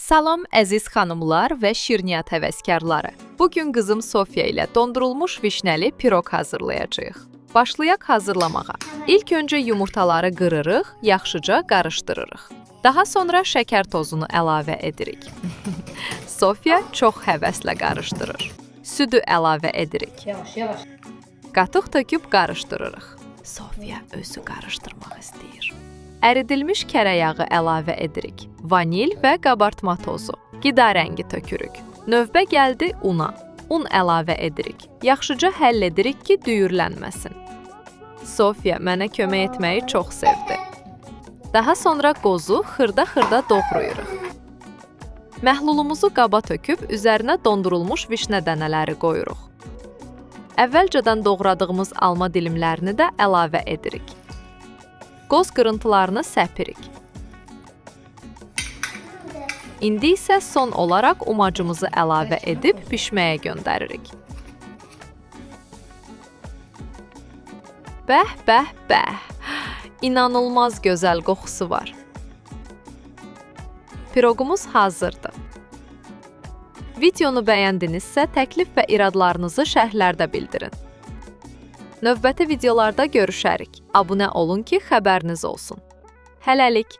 Salam əziz xanımlar və şirniyyat həvəskarları. Bu gün qızım Sofiya ilə dondurulmuş vişnəli piroq hazırlayacağıq. Başlayaq hazırlamağa. İlk öncə yumurtaları qırırıq, yaxşıca qarışdırırıq. Daha sonra şəkər tozunu əlavə edirik. Sofiya çox həvəslə qarışdırır. Südü əlavə edirik. Yavaş yavaş. Qatıq töküb qarışdırırıq. Sofiya özü qarışdırmaq istəyir. Əridilmiş kərə yağı əlavə edirik. Vanil və qabartma tozu. Qida rəngi tökürük. Növbə gəldi una. Un əlavə edirik. Yaxşıca həll edirik ki, düyürlənməsin. Sofiya mənə kömək etməyi çox sevdi. Daha sonra qozu xırda-xırda doğrayırıq. Məhlulumuzu qaba töküb üzərinə dondurulmuş vişnə dənələri qoyuruq. Əvvəlcədən doğradığımız alma dilimlərini də əlavə edirik. Qoz qırıntılarını səpirik. İndi isə son olaraq umacımızı əlavə edib bişməyə göndəririk. Bəh, bəh, bəh. İnanılmaz gözəl qoxusu var. Piroqumuz hazırdır. Videonu bəyəndinizsə, təklif və iradlarınızı şərhlərdə bildirin. Növbəti videolarda görüşərik. Abunə olun ki, xəbəriniz olsun. Hələlik.